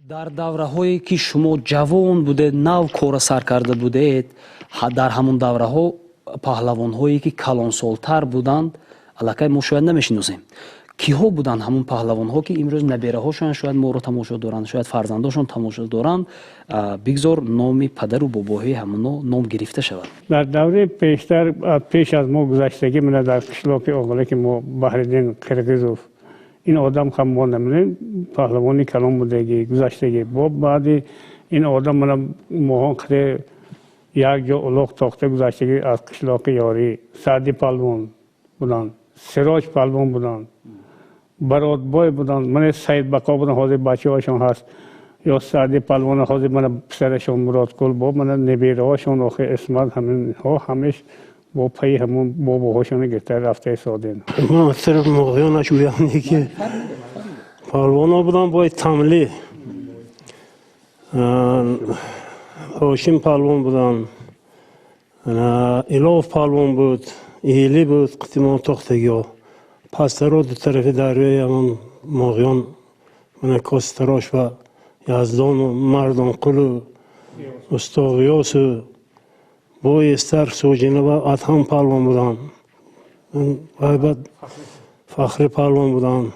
Дар давраҳое ки шумо ҷавон будед, нав кора сар карда будед, дар ҳамон давраҳо паҳлавонҳое ки калонсолтар буданд, аллакай мо шояд намешиносем. Киҳо буданд ҳамон паҳлавонҳо, ки имрӯз набераҳошон шояд моро тамошо доранд, шояд фарзандошон тамошо доранд? Бигзор номи падару бобоҳои ҳамоно ном гирифта шавад. Дар давраи пештар, пеш аз мо гузаштагӣ, мана дар қишлоқи Оғила, ки мо Баҳриддин Қирғизов, ин одам ҳам мо намедонем, паҳлавони калон будагӣ, гузаштагӣ. Бо баъди ин одам мана моҳон қире як ҷо улоқ тохта гузаштагӣ, аз қишлоқи Ёрӣ Саъди палвон буданд, Сироҷ палвон буданд, Баротбой буданд, мана Саидбақо буданд, ҳозир бачаҳошон ҳаст, ё Саъди палвон, ҳозир мана писарашон Муродқул, бо мана небераҳошон охир Исмат, ҳаминҳо ҳамеш бо пайи ҳамон бобоҳошона гирифта рафта истодем. Ман тараф Моғиёнаш гӯям, ки палвонҳо буданд бои Тамлӣ, Ҳошим палвон буданд, Илов палвон буд, Илӣ буд, қитимон тохтагиҳо. Пастаро ду тарафи дарёи ҳамон Моғиён, мана Костарош ва Яздону Мардонқулу Усто Ғиёсу боестар Соҷинава Адҳам палвон буданд, баъд Фахри палвон буданд,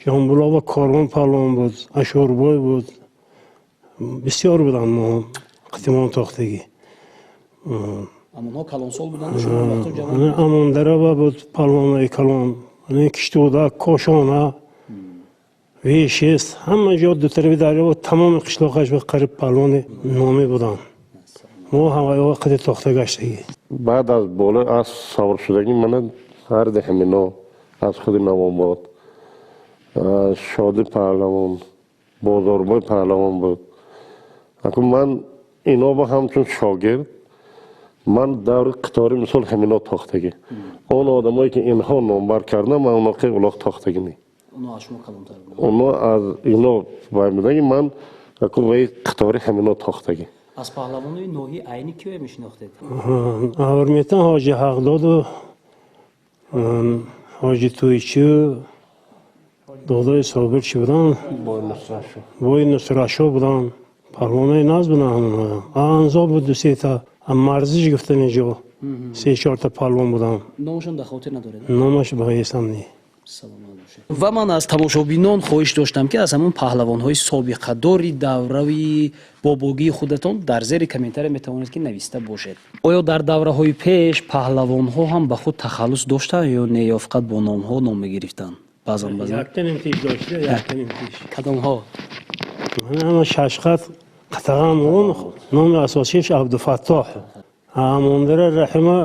Ҷонбулова Корвон палвон буд, Ашурбой буд, бисёр буданд мо қитимон тохтагӣ. Амонҳо калонсол буданд? Амондарава буд, палвонои калон, Киштуда, Кошона, Вешест, ҳама ҷо ду тарафи дарё, тамоми қишлоқаш қариб палвони номӣ буданд. Мо ҳамаё қади тохта гаштагӣ. Баъд аз боло аз савор шудагӣ мана ҳарди ҳамино аз худи Навобод, Шоди паҳлавон, Бозорбой паҳлавон буд. Акун ман ино ба ҳамчун шогирд, ман даври қатори мисол ҳамино тохтагӣ. Он одамое ки инҳо номбар кардам, ман оно улоқ тохтагӣ не. Оно аз ино вай будаги, ман акун вай қатори ҳамино тохтагӣ. Аз паҳлавонои ноҳияи Айнӣ киё мешинохтед? Аврметан Ҳоҷи Ҳақдоду Ҳоҷи Тӯйчу, додои Собир чӣ буданд, бои Нусрашо буданд, паҳлавонои наз буданд ҳамонҳо. Анзо буд, ду сета марзиш гуфтани ҷо се чорта палвон буданд. Номашон дар хотир надоред? Номаш ба ҳесам не. Ва ман аз тамошобинон хоҳиш доштам, ки аз ҳамон паҳлавонҳои собиқадори давраи бобогии худатон дар зери комментария метавонед ки нависта бошед. Оё дар давраҳои пеш паҳлавонҳо ҳам ба худ тахаллус доштанд ё не, ё фақат бо номҳо ном мегирифтанд баъзан баъзан? Кадомҳо? Шашқат қатаған, номи асосиаш Абдуфаттоҳ, Амондара Раҳима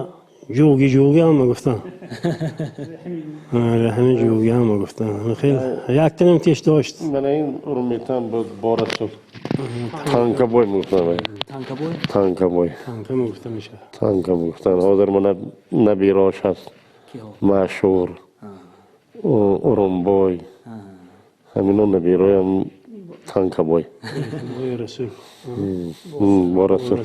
Ҷуги, Ҷуги ҳама гуфтан, Раҳими Ҷуги ҳама гуфтан. Хел яктаним теш дошт. Мана ин Урметан буд, Борасул, Танкабой мегуфтан. Танкабой? Танкабой. Танка мегуфта мешавад. Танка мегуфтан. Ҳозир мана набирош ҳаст, машҳур Урумбой, ҳамино набироям Танкабой. Расул. Борасул,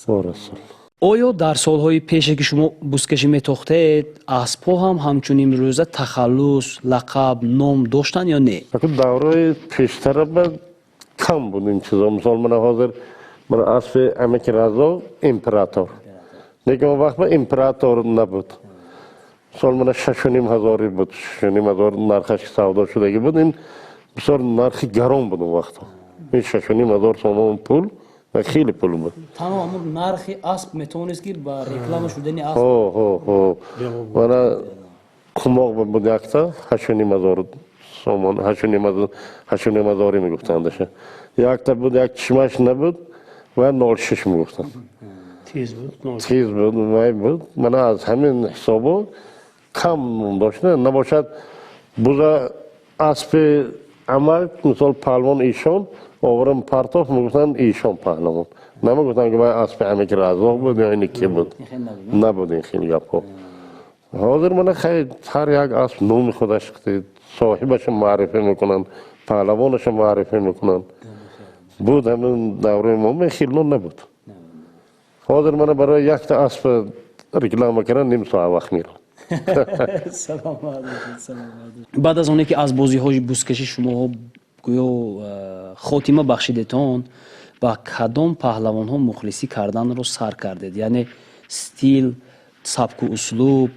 Борасул. Оё дар солҳои пеше ки шумо бузкашӣ метохтед, аспҳо ҳам ҳамчун имрӯза тахаллус, лақаб, ном доштанд ё не? Давраи пештара ба кам буд ин чизо. Мисол, мана ҳозир мана аспи амаки Разо Император, лекин он вақт ба Император набуд. Мисол, мана 6500-и буд, 6500 нархаш савдо шудагӣ буд. Ин бисёр нархи гарон буд он вақто. Ин 6500 сомон пул ва хеле пул буд. Танҳо ҳамон нархи асп метавонист ки ба реклама шудани асп. Ҳо, мана Қумоқ буд якта, 8500 сомон, 8500-и мегуфтандаша. Якта буд, як чишмаш набуд ва 06 мегуфтанд. Тез буд. Тез буд, вай буд. Мана аз ҳамин ҳисобо кам дошта набошад. Буза аспи амак, мисол, паҳлавон Ишон оварам партоф, мегуфтанд Ишон паҳлавон. Намегуфтанд ки вай аспи амаки Разоқ буд ё ини ки буд. Набуд ин хел гапҳо. Ҳозир мана хай ҳар як асп номи худаш, соҳибаша муаррифӣ мекунанд, паҳлавонаша муаррифӣ мекунанд. Буд ҳамин давраи мо хелно набуд. Ҳозир мана барои якта асп реклама кардан ним соат вақт меравад. Саломат бошед, саломат. Баъд аз оне ки аз бозиҳои бузкашӣ шумоҳо Гӯё хотима бахшидетон, ба кадом паҳлавонҳо мухлисӣ карданро сар кардед? Яъне стил, сабку услуб,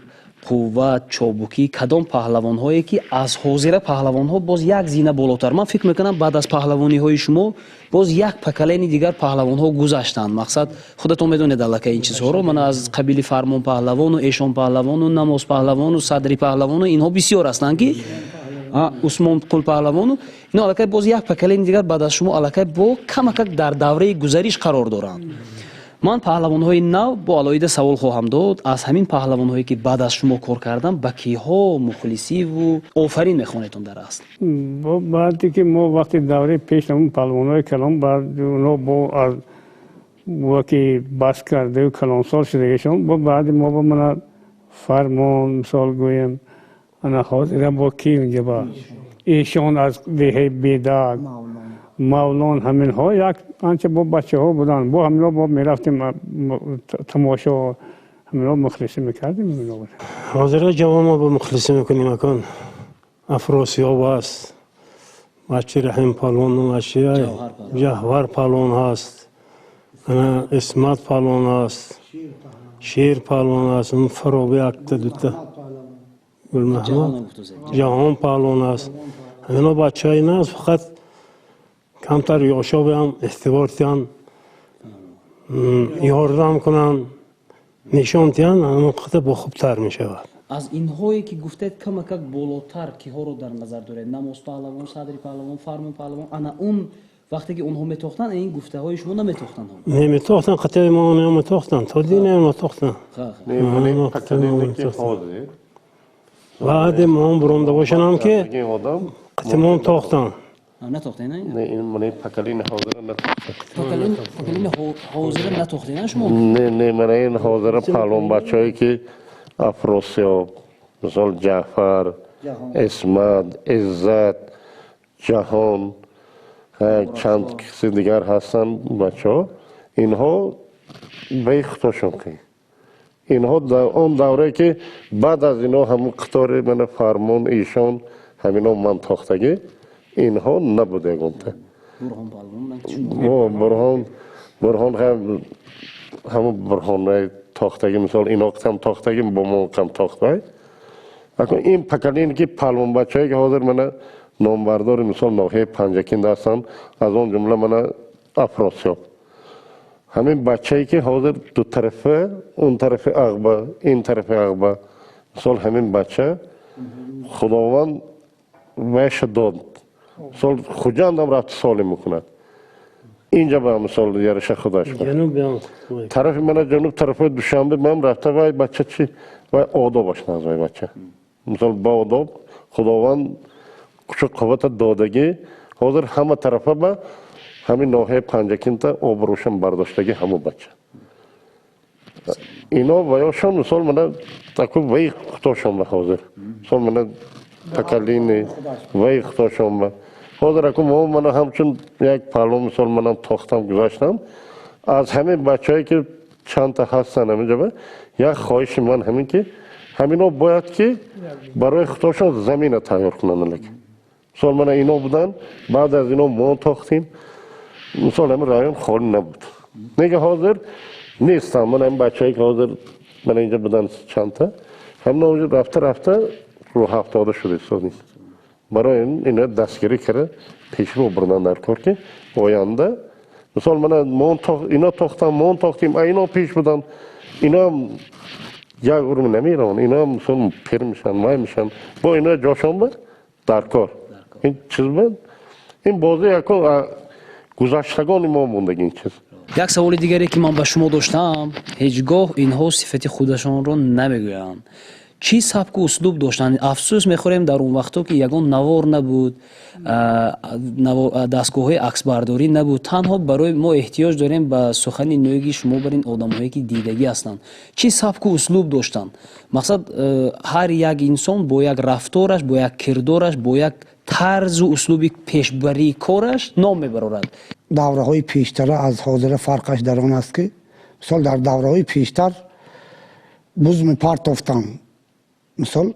қувват, чобукӣ, кадом паҳлавонҳое, ки аз ҳозира паҳлавонҳо боз як зина болотар? Ман фикр мекунам, баъд аз паҳлавониҳои шумо боз як поколение дигар паҳлавонҳо гузаштанд. Мақсад, худатон медонед аллакай ин чизҳоро. Ман аз қабили Фармон паҳлавону Эшон паҳлавону Намоз паҳлавону Садри паҳлавону инҳо бисёр ҳастанд, ки Усмонқул паҳлавону ино аллакай боз як поколение дигар баъд аз шумо аллакай бо камакак дар давраи гузариш қарор доранд. Ман паҳлавонҳои нав бо алоҳида савол хоҳам дод. Аз ҳамин паҳлавонҳое, ки баъд аз шумо кор кардан, ба киҳо мухлисиву офарин мехонедон дар асл? Баъде ки мо вақти давраи пеш ҳамун паҳлавонҳои калон, баъд оно бо аз ки бас карда калонсол шудагишон, бо баъди мо бо мана Фармон, мисол гӯем, ана ҳозира бо ки унҷа ба эшон аз деҳаи Бедак, Мавлон, ҳаминҳо як анча бо бачаҳо буданд, бо ҳаминҳо бо мерафтем тамошо, ҳаминҳо мухлисӣ мекардем. Ҳозира ҷавон мо бо мухлисӣ мекунем, акон Афросиёб аст, бачи Раҳим палвон, бачи Ҷаҳвар палвон ҳаст, ана Исмат палвон ҳаст, Шер палвон ҳаст, Фароби якта дута, Гулмаҳмад, Ҷаҳон палвон аст. Ҳамино бачаҳои нас, фақат камтар ёшобиам эътибор тиҳанд, ёрдам кунанд, нишон тиҳанд, ҳамон қадар бо хубтар мешавад. Аз инҳое, ки гуфтед, камакак болотар киҳоро дар назар доред? Намоз паҳлавон, Садри паҳлавон, Фармон паҳлавон, ана он вақте ки онҳо метохтанд, ин гуфтаҳои шумо наметохтанд? Неметохтанд, қатъи мо наметохтанд, то ди наметохтанд. Баъди мо буромда бошанам, ки қатъи мо тохтанд. Натохтед? Не, ин мана поколение ҳозира натохтед. Поколение ҳозира натохтед шумо? Не, не, мана ин ҳозира паҳлавонбачаҳое, ки Афросиёб, мисол, Ҷаъфар, Исмат, Иззат, Ҷаҳон, чанд киси дигар ҳастанд бачаҳо, инҳо баи худошон ки инҳо дар он даврае, ки баъд аз инҳо ҳамун қатори мана Фармон, Ишон, ҳамино ман тохтагӣ, инҳо набуд ягонта. Бурҳон, Бурҳон ҳамун Бурҳонаи тохтагӣ, мисол, ино кам тохтагӣ, бо мо кам тохтай. Ин поколение, ки паҳлавонбачаҳое, ки ҳозир мана номбардори, мисол, ноҳияи Панҷакент ҳастанд, аз он ҷумла мана Афросиёб, ҳамин бачае, ки ҳозир дутарафа, он тарафи Ағба, ин тарафи Ағба, мисол, ҳамин бача Худованд вайша дод, мисол, Хуҷандам рафта солим мекунад, инҷа ба, мисол, яраша худаш тарафи мана ҷануб, тарафҳои Душанбе ман рафта, вай бача чи вай одобаш наз, вай бача, мисол, ба одоб Худованд кучу қуввата додагӣ, ҳозир ҳама тарафа ба ҳамин ноҳияи Панҷакинта обрӯшам бардоштагӣ ҳамун бача. Ино ваёшон, мисол, мана таку ваи худошон ба ҳозир, мисол, мана поколение ваи худошон ба ҳозир аку мо мана ҳамчун як паҳлавон, мисол, манам тохтам, гузаштам. Аз ҳамин бачаҳое, ки чандта ҳастанд ҳаминҷа, як хоҳиши ман ҳамин, ки ҳамино бояд ки барои худошон замина тайёр кунанд. Лекин, мисол, мана ино буданд, баъд аз ино мо тохтем, мисол, ҳамин район холӣ набуд. Нега ҳозир нестам. Мана ҳамин бачаҳое, ки ҳозир мана инҷа буданд чандта, ҳамино рафта рафта рӯҳафтода шуда истодем. Барои ин ина дастгирӣ карда пешво бурдан дар кор, ки оянда, мисол, мана ино тохтам, мо тохтем, а ино пеш буданд, иноам як урм намераванд, иноам, мисол, пир мешаванд, май мешаванд, бо ино ҷошон ба дар кор. Ин чиз ба ин бозӣ якун гузаштагони мо мондаги ин чиз. Як саволи дигаре, ки ман ба шумо доштам: ҳеҷ гоҳ инҳо сифати худашонро намегӯянд, чӣ сабку услуб доштанд. Афсӯс мехӯрем, дар он вақтҳо ки ягон навор набуд, дастгоҳҳои аксбардорӣ набуд. Танҳо барои мо эҳтиёҷ дорем ба сухани нӯги шумо, бар ин одамҳое, ки дидагӣ ҳастанд, чӣ сабку услуб доштанд. Мақсад, ҳар як инсон бо як рафтораш, бо як кирдораш, бо як тарзу услуби пешбарии кораш ном мебарорад. Давраҳои пештара аз ҳозира фарқаш дар он аст, ки, мисол, дар давраҳои пештар буз мепартофтанд, мисол,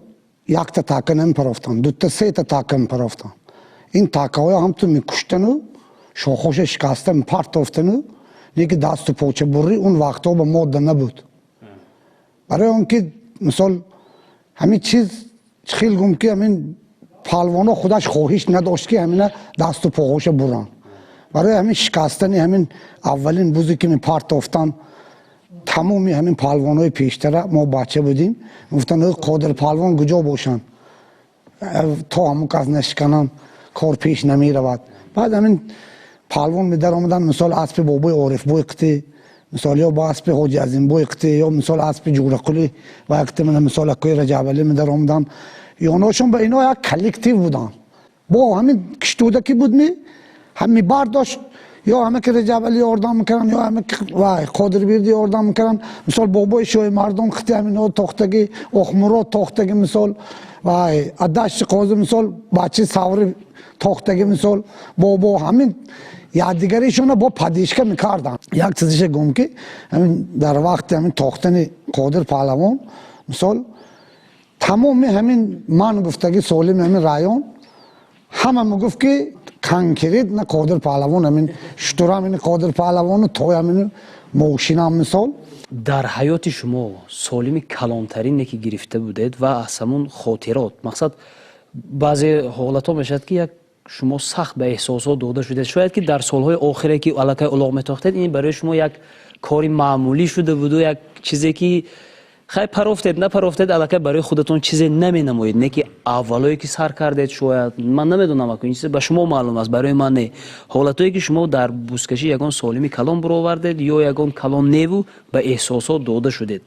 якта така намепарофтанд, дута, сета така мепарофтанд. Ин такаҳоя ҳамту мекуштану шохоша шикаста мепартофтану, леки дасту поча бурӣ он вақтҳо ба модда набуд. Барои он ки мисол ҳамин чиз хел гум ки ҳамин палвоно худаш хоҳиш надошт, ки ҳамина дасту поҳоша буранд. Барои ҳамин шикастани ҳамин аввалин бузе ки мепартофтан, тамоми ҳамин палвонҳои пештара, мо бача будем, гуфтанд: «Қодир палвон куҷо бошанд? То ҳамон кас нашикананд, кор пеш намеравад». Баъд ҳамин палвон медаромаданд, мисол аспи бобои Орифбой қити, мисол ё бо аспи Ҳоҷи Азимбой қити, ё мисол аспи Ҷурақули ва қити, мисол акои Раҷабалӣ медаромаданд. Ёношон ба ино як коллектив буданд. Бо ҳамин киштуда ки буд, ми ҳами бардошт, ё ҳама ки Раҷабалӣ ёрдам мекарданд, ё ҳама ки вай Қодирбердӣ ёрдам мекарданд. Мисол бобои Шоҳимардон қити ҳамино тохтагӣ, Охмурод тохтагӣ, мисол вай Адашти Қози, мисол бачаи Саври тохтагӣ, мисол бобо ҳамин якдигаришона бо поддержка мекарданд. Як чизиша гум ки ҳамин дар вақти ҳамин тохтани Қодир паҳлавон, мисол тамоми ҳамин ман гуфтагӣ солими ҳамин район ҳама мегуфт, ки конкретно Қодир паҳлавон, ҳамин шутурам ин Қодир паҳлавону той ҳамин мошинам, мисол. Дар ҳаёти шумо солими калонтарине ки гирифта будед ва аз ҳамун хотирот, мақсад, баъзе ҳолатҳо мешавад, ки як шумо сахт ба эҳсосот дода шудед. Шояд ки дар солҳои охире ки аллакай улоғ метохтед, ин барои шумо як кори маъмулӣ шуда буду, як чизе ки хай парофтед, напарофтед, аллакай барои худатон чизе наменамоед. Не ки аввалое ки сар кардед, шояд, ман намедонам, ин чизе ба шумо маълум аст, барои ман не, ҳолатое ки шумо дар бузкашӣ ягон солими калон буровардед ё ягон калон неву ба эҳсосот дода шудед,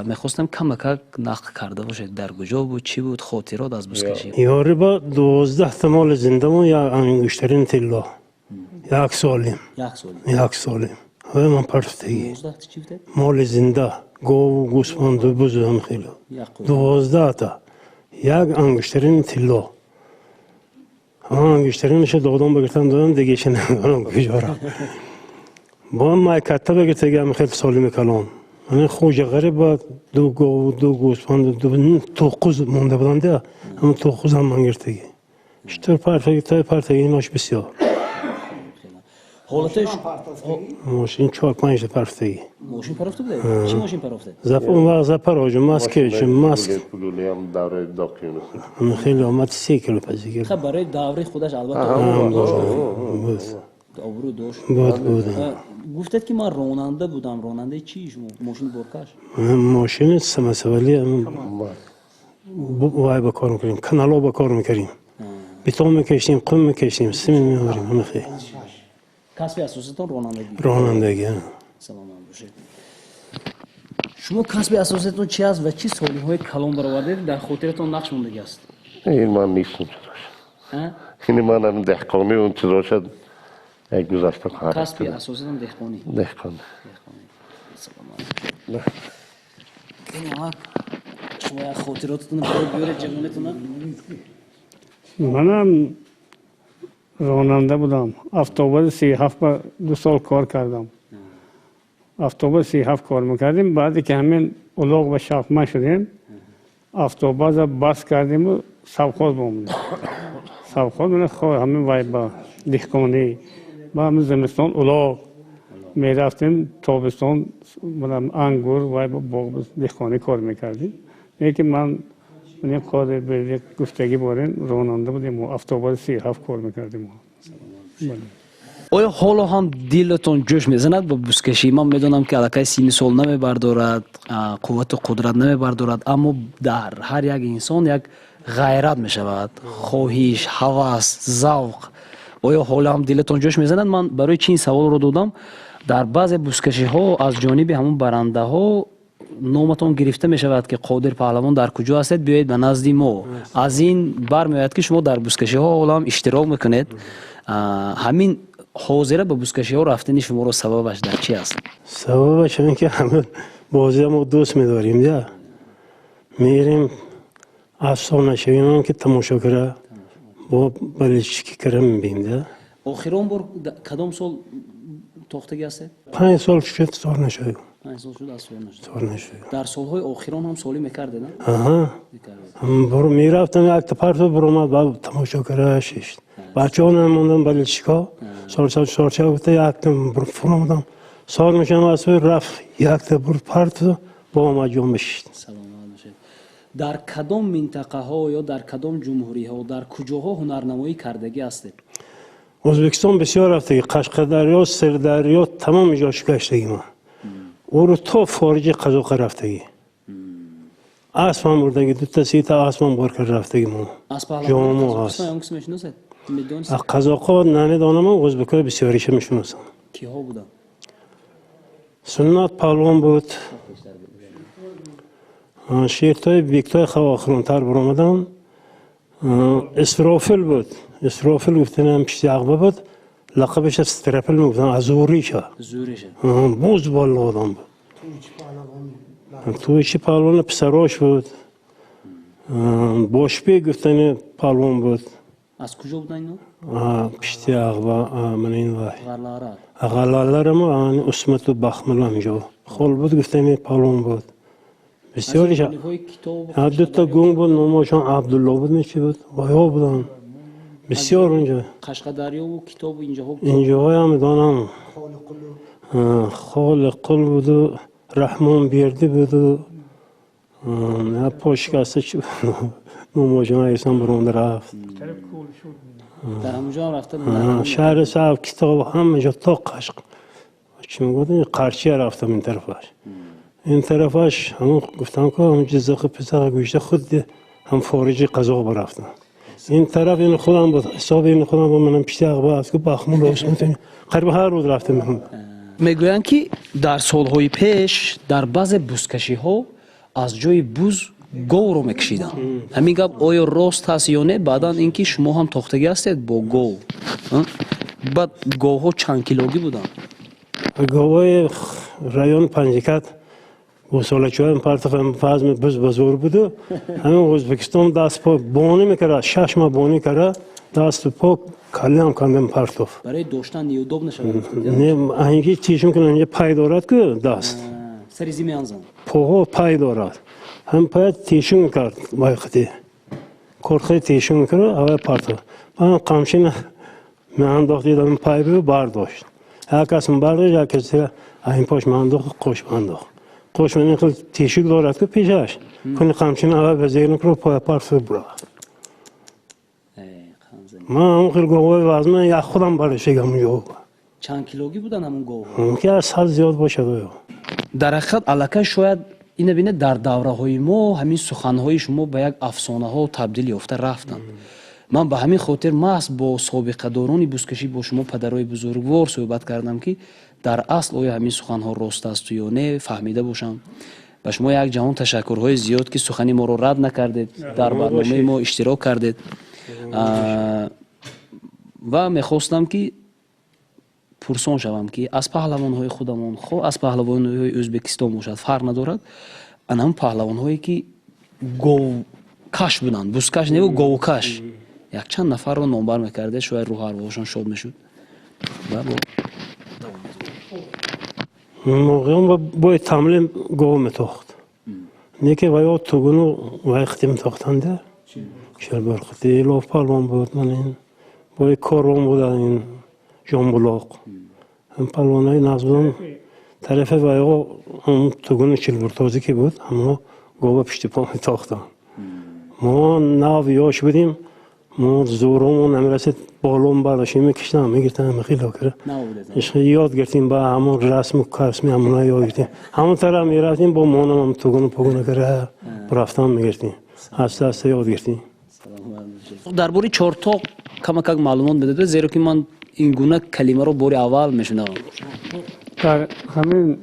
мехостам камакак нақл карда бошед: дар куҷо буд, чӣ буд, хотирот аз бузкашӣ. Ёри ба 12та моли зиндамон, як ангуштарин тилло, як солим. Як солим ман партофтагӣ, моли зинда, гову гӯсфанду бузу ҳам хело, 12та, як ангуштарини тилло. Ҳамон ангуштаринаша додам, багиртам, додам, дигеша намедонам куҷора. Бо майкатта багиртагиам хел солими калон. Ҳамин Хоҷа Ғариб ба ду гову ду гӯсфанду тоқуз монда буданд, ҳамон тоқузам ман гиртагӣ. Штур партаги, той партаги, инош бисёр. Ҳолатои Мошин чор панҷта партаги. Мошин парофта буде? Чӣ мошин парофтед? Он вақт Запорожье, Москвич, Маск. Хеле омад, 3 кило пазигир. Ха, барои даври худаш албатта обрӯ дошт. Буд, буд. Гуфтед, ки ман ронанда будам. Ронандаи чӣ шумо? Мошини боркаш? Мошини самосвали вай ба кор мекардем, канало ба кор мекардем, бетон мекашидем, қум мекашидем, симин меорем, ҳама хел. Касби асоситон ронандагӣ? Ронандагӣ. Саломат бошед. Шумо касби асоситон чи аст ва чӣ солимҳои калон баровардед, дар хотиратон нақш мондагӣ аст? Ин ман нестам, ин ман деҳқонӣ, он чизошад як гузашта. Касби асоситон деҳқонӣ? Деҳқон. Саломат. Шумо як хотиротатон барои биёред, ҷавонатона. Манам ронанда будам. Автобуси 37 ба 2 сол кор кардам. Автобус 37 кор мекардем. Баъде ки ҳамин улоғ ба шавқманд шудем, автобаза бас кардему совхоз бомадем. Совхоз ҳамин вай ба деҳқонӣ, ба ҳамин зимистон улоғ мерафтем, тобистон ангур вай ба боғ деҳқонӣ кор мекардем. Лекин ман қодир гуфтагӣ борем, ронанда будем, автобуси 37 кор мекардем. Оё ҳоло ҳам дилатон ҷӯш мезанад ба бузкашӣ? Ман медонам, ки аллакай синни сол намебардорад, қуввату қудрат намебардорад, аммо дар ҳар як инсон як ғайрат мешавад, хоҳиш, ҳавас, завқ. Оё ҳоло ҳам дилатон ҷӯш мезанад? Ман барои чи ин саволро додам? Дар баъзе бузкашиҳо аз ҷониби ҳамон барандаҳо номатон гирифта мешавад, ки Қодир паҳлавон дар куҷо ҳастед, биёед ба назди мо. Аз ин бармеояд, ки шумо дар бузкашиҳо ҳоло ҳам иштирок мекунед. Ҳамин ҳозира ба бузкашиҳо рафтани шуморо сабабаш дар чи аст? Сабабаш ҳамин ки ҳамин бозия мо дӯст медорем, я мерем, афсо нашавем, ки тамошо кара, бо болельщики кара мебием, да. Охирон бор кадом сол Тохтагӣ ҳастед? 5 сол шуд, сор нашудем. 5 сол шуд, аз сор нашуд. Сор нашудем. Дар солҳои охирон ҳам солӣ мекардед? Аҳа, мерафтам, якта парту буромад, баъд тамошо кара шишт. Бачаҳо намондам, болельщик ҳо сорча сорча гуфта, якта фуромадам, сор мешам, аз рафт, якта бурд парту, бо омад, ҷон бишишт. Саломат бошед. Дар кадом минтақаҳо ё дар кадом ҷумҳуриҳо, дар куҷоҳо ҳунарнамоӣ кардагӣ ҳастед? Ӯзбекистон бисёр рафтагӣ, Қашқадарё, Сирдарё, тамоми ҷо гаштагӣ ман. Ӯро то фориҷи Қазоқа рафтагӣ. Аспам бурдагӣ, дута сита аспам бор кард рафтагӣ мо. Ҷомо ҳаст. Қазоқҳо намедонам, ӯзбекҳои бисёриша мешиносам. Киҳо буданд? Суннат палвон буд, Шертои Бектой охиронтар баромадан, Исрофил буд. Исрофил гуфтанам, пишти ағба буд, лақабаша Страпил мегуфтан, аз Зуриша, боз болла одам буд. Тӯйчи палвони писарош буд, Бошбек гуфтани палвон буд. Аз куҷо буданд ино? Пишти ағба, мана ин вай ғалаларамо, Усмату Бахмал, ҳамҷо хол буд, гуфтани палвон буд. Бисёриша дута гунг буд, номошон Абдулло буд, мечи буд, вайҳо буданд бисёр унҷо. Қашқадарёву Китобу инҷоҳо? Инҷоҳоям медонам, Холиқул буду, Раҳмон Бердӣ буду, пошикаста чи номошон айсан буронда рафт. Дар ҳамонҷо рафта? Шаҳри Саб, Китоб, ҳама ҷо, то Қашқ, чӣ мегуфтем, Қарчия рафтам. Ин тарафаш, ин тарафаш, ҳамон гуфтам ки ҳамон Ҷиззақи писара гӯшта худ ҳам фориҷи Қазоқ барафтам. Ин тараф ин худам буд, ҳисоби ин худам буд, манам пишти ағба аст ки Бахмул, қариб ҳар рӯз рафтем. Мегӯянд, ки дар солҳои пеш дар баъзе бузкашиҳо аз ҷои буз говро мекашиданд. Ҳамин гап оё рост ҳаст ё не? Баъдан ин ки шумо ҳам тохтагӣ ҳастед бо гов, баъд говҳо чанд килогӣ буданд? Говҳои райони Панҷикат гусолачоям партофам, фазми буз ба зӯр буду, ҳамин Ӯзбекистон даст по бонӣ мекард, 6 моҳ бонӣ карда, дасту по калиам кандем, партоф. Барои доштан неудобно шавад? Не, анҷи тишм кунам, инҷа пай дорад ку даст. Сари зи меанзанд. Поҳо пай дорад, ҳам пая тишум кард, вайқити корхаи тишум кард, авай партоф. Ман қамшина меандохт, дидам пай бу бардошт, як кас бардошт, як кас айн пош меандохт, қош меандохт, қош мен хел тишук дорад ку пешаш куни қамшина авай ба зер мекунад, поя партоф, буравад. Ман ҳамон хел говҳои вазман як худам барошегам ҷо. Чанд килогӣ буданд ҳамон говҳо? Мумкин аз 100 зиёд бошад оё. Дар ҳақиқат, аллакай шояд ина бинед, дар давраҳои мо ҳамин суханҳои шумо ба як афсонаҳо табдил ёфта рафтанд. Ман ба ҳамин хотир маҳз бо собиқадорони бузкашӣ, бо шумо падарои бузургвор суҳбат кардам, ки дар асл оё ҳамин суханҳо рост асту ё не, фаҳмида бошам. Ба шумо як ҷаҳон ташаккурҳои зиёд, ки сухани моро рад накардед, дар барномаи мо иштирок кардед. Ва мехостам, ки пурсон шавам, ки аз паҳлавонҳои худамон, хо аз паҳлавонҳои Ӯзбекистон бошад, фарқ надорад, ана ҳамн паҳлавонҳое, ки говкаш буданд, бузкаш неву говкаш, якчанд нафарро номбар мекардед, шояд рӯҳу арвоҳошон шод мешуд. Ва бо Моғиён бои тамлин гов метохт, не ки ваё тугуну вай хити метохтанда, шербархити лоф палвон буд, ман ин бои корвон буда, ин Ҷонбулоқ, ҳам палвонаи нағз будам. Тарафи ваё тугуну чилбуртозӣ ки буд, ҳамоно гова пишти по метохтанд. Мо нав ёш будем, мо зӯромон намерасид, болон бардоштем, мекиштам, мегиртам, хело кара ёд гиртем, ба ҳамон расму касми ҳамона ёд гиртем. Ҳамон тараф мерафтем, бо монам тугуну пугуна кара рафтан мегиртем, аста аста ёд гиртем. Дар бораи чортоқ камакак маълумот медодед, зеро ки ман ин гуна калимаро бори аввал мешунавам. Дар ҳамин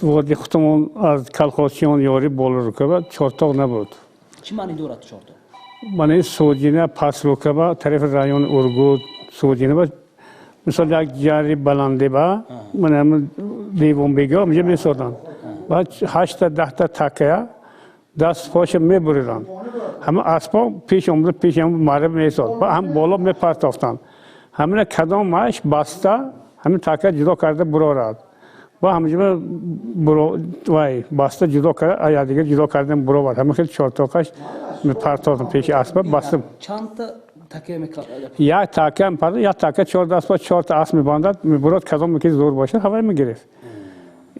води худамон аз колхозчиён ёри болорукаба чортоқ набуд. Чӣ маъни дорад чортоқ? Маъни Соҷина, пасрукаба, тарафи райони Ургут, Соҷина, мисол, як ҷари баланде ба ман Девонбега ҳамҷа месоданд, баъд ҳашта 10-та такая даст поша мебуриданд, ҳама аспо пеш омада, пеш маре месод, ба ҳам боло мепартофтанд, ҳамина кадомаш баста. Ҳамин така ҷудо карда бурорад. Ба ҳамҷиба вай баста ҷудо карда, якдигар ҷудо кардем, буровард. Ҳамин хел чортоқаш мепартофтам пеши аспа баста. Чандта такя? Як така мепартофт, як така чор даст, чорта асп мебандад, мебурод, кадоме ки зур бошад, ҳавай мегирифт.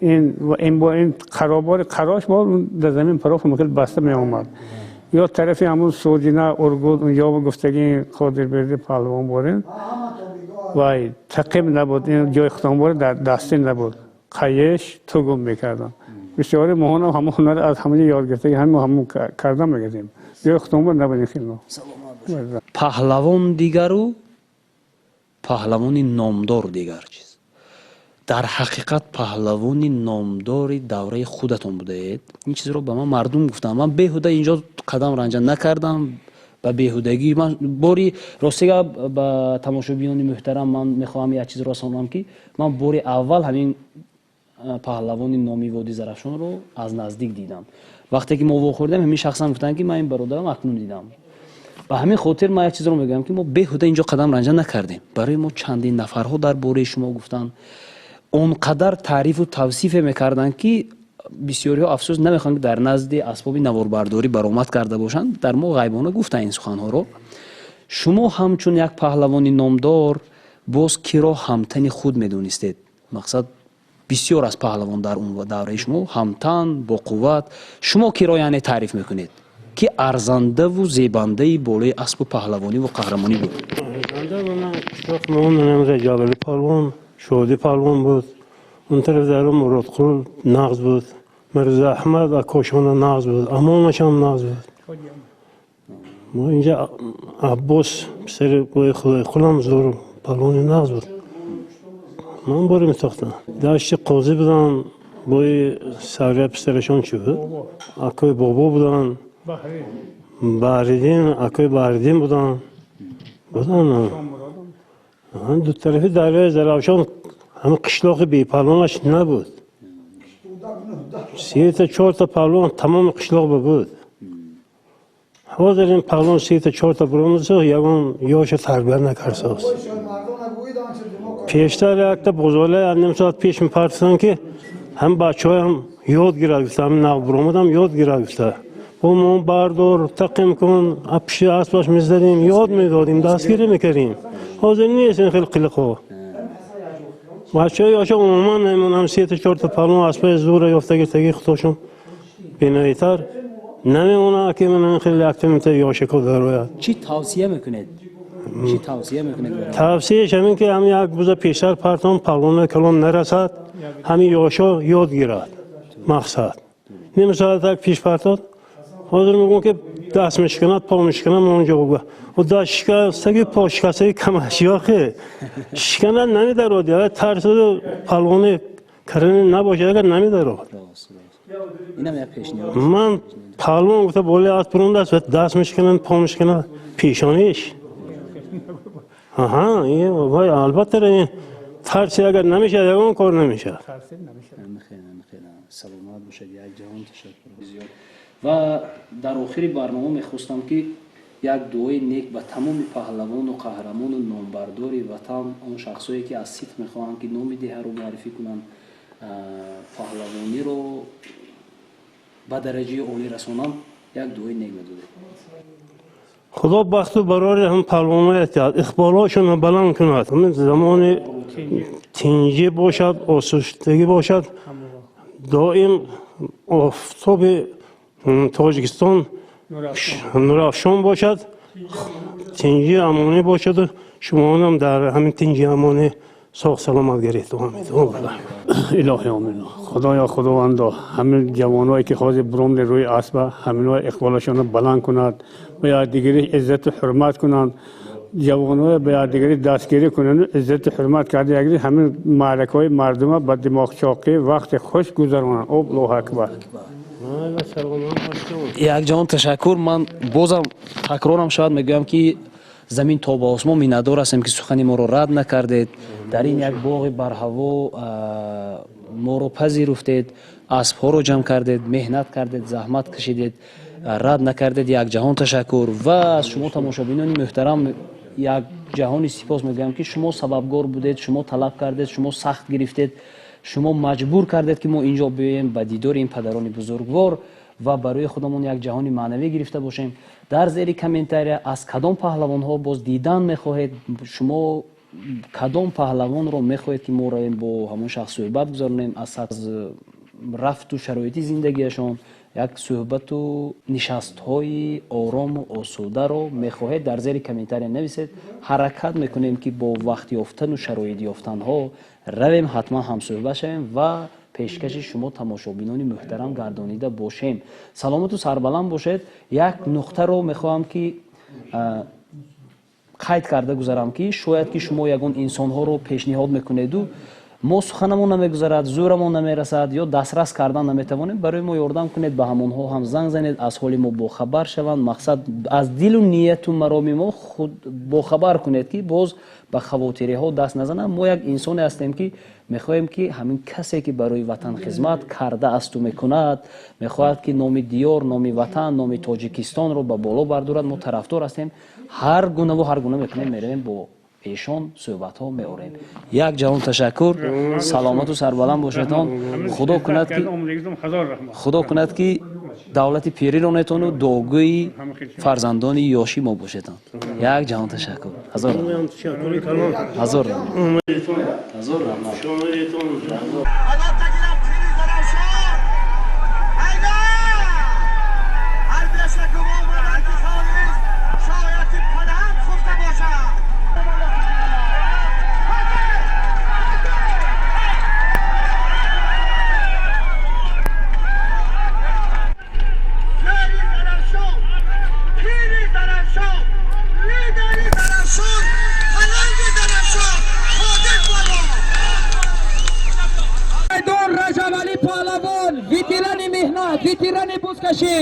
Ин бо ин қаробори қарош бо дар замин пароф мехел баста меомад. Ё тарафи ҳамун Соҷина, Ургут, унҷо гуфтагӣ Қодирберди паҳлавон борин. Вай тақим набуд, ин ҷои худон бори дар дастӣ набуд. Қайиш тугум мекардам. Бисёри моҳонам ҳамон ҳунар аз ҳамаҷо ёд гирифта, ҳамин ҳамон карда мегирдем. Ҷои худон бор набуд ин хело. Паҳлавон дигару паҳлавони номдор дигар чиз. Дар ҳақиқат паҳлавони номдори давраи худатон будаед. Ин чизро ба ман мардум гуфтанд. Ман беҳуда инҷо қадам ранҷа накардам, ба беҳудагӣ. Ман бори рости гап, ба тамошобинони муҳтарам ман мехоҳам як чизро расонам, ки ман бори аввал ҳамин паҳлавони номи Водии Зарафшонро аз наздик дидам. Вақте ки мо вохӯрдем, ҳамин шахсам гуфтанд, ки ман ин бародарам акнун дидам. Ба ҳамин хотир ман як чизро мегӯям, ки мо беҳуда инҷо қадам ранҷа накардем. Барои мо чандин нафарҳо дар бораи шумо гуфтанд, он қадар таърифу тавсифе мекарданд, ки бисёриҳо афсӯс намехоҳанд, ки дар назди асбоби наворбардорӣ баромад карда бошанд. Дар мо ғайбона гуфтанд ин суханҳоро. Шумо ҳамчун як паҳлавони номдор боз киро ҳамтани худ медонистед? Мақсад, бисёр аз паҳлавон дар он давраи шумо ҳамтан, боқувват. Шумо киро яъне таъриф мекунед, ки арзандаву зебандаи болои аспу паҳлавониву қаҳрамонӣ буд? Реҷабали палвон, Шоди палвон буд. Он тараф дар Муродқул нағз буд, Мирзо Аҳмад акошона нағз буд, амонашам нағз буд. Мо инҷа Аббос писари Худойқулам зур палвони нағз буд. Ман боре метохтам. Дашти Қозӣ будам, бои Сария писарашон чӣ буд, акои Бобо буданд, Баҳриддин, акои Баҳриддин буданд. Ду тарафи дарёи Зарафшон ҳамин қишлоқи бепалвонаш набуд. Сета чорта палвон тамоми қишлоқ буд. Ҳозир ин палвон сета чорта буромадаса, ягон ёша тарбия накарсост. Пештар якта бозола ним соат пеш мепартисанд, ки ҳам бачаҳоям ёд гирад гуфта, ҳам нав буромадам ёд гирад гуфта. Бо мо бардор, тақим кун, пишти аспаш мезадем, ёд медодем, дастгирӣ мекардем. Ҳозир нест ин хел қилиқҳо. Бачаҳои ёша умуман намемонам. Сета чорта палвон аспаи зура ёфта гирифтаги худошон бенаитар намемонад, ки ман ин хел якта ёшако дарояд. Чӣ тавсия мекунед? Чӣ тавсия мекунед? Тавсияш ҳамин, ки ҳамин як буза пештар партон, палвонои калон нарасад, ҳамин ёшо ёд гирад. Мақсад, ним соат як пеш партод. Ҳозир мегӯям, ки даст мешиканад, по мешиканад. Онҷо о даст шикастаги, по шикастаги камаш ёхе шиканад, намедарод. Тарсаду палвони карани набошад, агар намедарод. Ман палвон гуфта болои асп бурондааст, даст мешиканад, по мешиканад, пешониш. Аҳа, вай албатта тарси агар намешавад, ягон кор намешавад. Саломат бошад, як ҷаҳон ташаккур зиёд. Ва дар охири барнома мехостам, ки як дуои нек ба тамоми паҳлавону қаҳрамону номбардори ватан, он шахсое ки аз сидқ мехоҳанд, ки номи деҳаро муаррифӣ кунанд, паҳлавониро ба дараҷаи олӣ расонанд, як дуои нек медодед. Худо бахту барори ҳам палвоноят диҳад, иқболҳошонро баланд кунад. Ҳамин замони тинҷӣ бошад, осуштагӣ бошад, доим офтоби Тоҷикистон нурафшон бошад, тинҷӣ амонӣ бошаду шумоонам дар ҳамин тинҷи амонӣ соғ саломат гиред. Илоҳи омин. Худоё, Худовандо, ҳамин ҷавоное ки ҳозир буромди рӯи аспа, ҳаминҳо иқболашонро баланд кунад, ба якдигарӣ иззату ҳурмат кунанд, ҷавонҳо ба якдигарӣ дастгирӣ кунанд, иззату ҳурмат карда якдигар, ҳамин маъракаҳои мардума ба димоғчоқӣ вақти хуш гузаронанд. Аллоҳу акбар. Як ҷаҳон ташаккур. Ман бозам такрорам шояд мегӯям, ки замин то ба осмон миннатдор ҳастем, ки сухани моро рад накардед, дар ин як боғи барҳаво моро пазируфтед, аспҳоро ҷамъ кардед, меҳнат кардед, заҳмат кашидед, рад накардед. Як ҷаҳон ташаккур. Ва аз шумо, тамошобинони муҳтарам, Як ҷаҳони сипос мегӯям, ки шумо сабабгор будед, шумо талаб кардед, шумо сахт гирифтед, шумо маҷбур кардед, ки мо инҷо биёем ба дидори ин падарони бузургвор ва барои худамон як ҷаҳони маънавӣ гирифта бошем. Дар зери комментария аз кадом паҳлавонҳо боз дидан мехоҳед, шумо кадом паҳлавонро мехоҳед, ки мо равем бо ҳамон шахс суҳбат гузаронем, аз рафту шароити зиндагиашон як суҳбату нишастҳои орому осударо мехоҳед, дар зери комментария нависед. Ҳаракат мекунем, ки бо вақт ёфтану шароит ёфтанҳо равем, ҳатман ҳамсӯҳбат шавем ва пешкаши шумо тамошобинони муҳтарам гардонида бошем. Саломату сарбаланд бошед. Як нуқтаро мехоҳам, ки қайд карда гузарам, ки шояд ки шумо ягон инсонҳоро пешниҳод мекунеду мо суханамон намегузарад, зӯрамон намерасад ё дастрас кардан наметавонем. Барои мо ёрдам кунед, ба ҳамонҳо ҳам занг занед, аз ҳоли мо бохабар шаванд. Мақсад, аз дилу нияту мароми мо худ бохабар кунед, ки боз ба хавотириҳо даст назананд. Мо як инсоне ҳастем, ки мехоҳем, ки ҳамин касе, ки барои ватан хизмат кардаасту мекунад, мехоҳад, ки номи диёр, номи ватан, номи Тоҷикистонро ба боло бардорад, мо тарафдор ҳастем. Ҳар гунаву ҳар гуна мекунем, меравем, бо эшон суҳбатҳо меорем. Як ҷаҳон ташаккур, саломату сарбаланд бошедон. Худо кунад, ки давлати пирӣ ронетону дуогӯи фарзандони ёши мо бошедон. Як ҷаҳон ташаккур, ҳазор раҳмат, ҳазор раҳмат, ҳазор раҳмат. Ветерани бузкашӣ,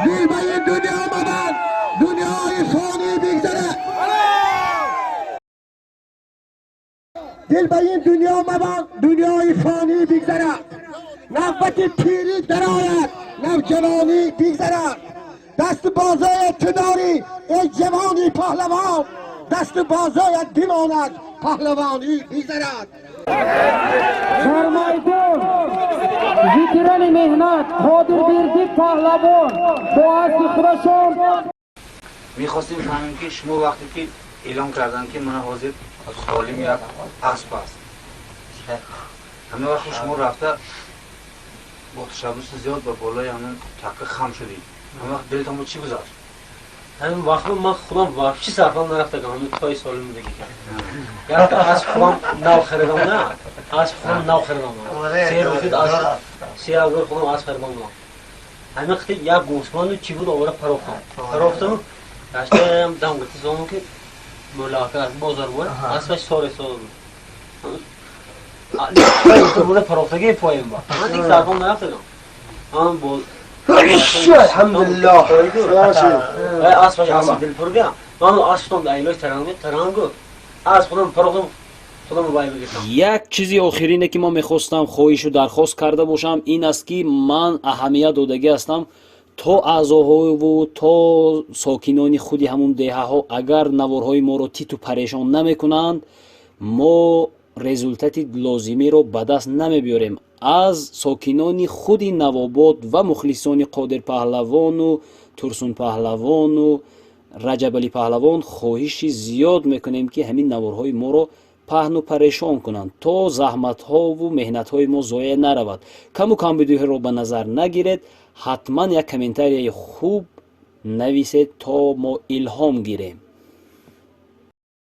дил ба ин дунё омаданд, дунёи фонӣ бигзарад. Дил ба ин дунё мабанд, дунёи фонӣ бигзарад. Навбати пирӣ дарояд, навҷавонӣ бигзарад. Дасту бозоят ту дорӣ, эй ҷавони паҳлавон, дасту бозоят бимонад, паҳлавонӣ бигзарад. Дар майдон ветерани меҳнат Қодирбердӣ паҳлавон бо аспи худашон. Мехостем фаҳмем, ки шумо вақте ки эълон карданд, ки мана ҳозир холим як асп аст, ҳамин вақте шумо рафта бо ташаббуси зиёд ба болои ҳамин тақа хам шудед, ҳамин вақт дилтон бо чӣ гузашт? Ҳамин вақт ман худам вообще сарфам нарафтагам. Ҳамин тои солим будагӣ, якта асп худам нав харидам, на, асп худам нав харидам, 3 рӯз асп, 3000 худам асп харидам. Ҳамин қити як гӯсфанду чӣ буд, овара парохтам, парохтам, гаштаям, дам гирифта зонум, ки мулака бозор буд, аспаш соре сол буд, парохтаги поем ба ман диг сарфам нарафтагам. Ам бо Алҳамдулиллоҳ. Аспаш асп дилпурга, ман асптон айлош тарангу тарангу асп худам парохтам, худам вай бигиртам. Як чизи охирине, ки ман мехостам хоҳишу дархост карда бошам, ин аст, ки ман аҳамият додагӣ ҳастам, то аъзоҳову то сокинони худи ҳамун деҳаҳо агар наворҳои моро титу парешон намекунанд, мо результати лозимиро ба даст намебиёрем. Аз сокинони худи Навобод ва мухлисони Қодир паҳлавону Турсун паҳлавону Раҷабалӣ паҳлавон хоҳиши зиёд мекунем, ки ҳамин наворҳои моро паҳну парешон кунанд, то заҳматҳову меҳнатҳои мо зоеъ наравад. Каму камбудиҳоро ба назар нагиред, ҳатман як комментарияи хуб нависед, то мо илҳом гирем.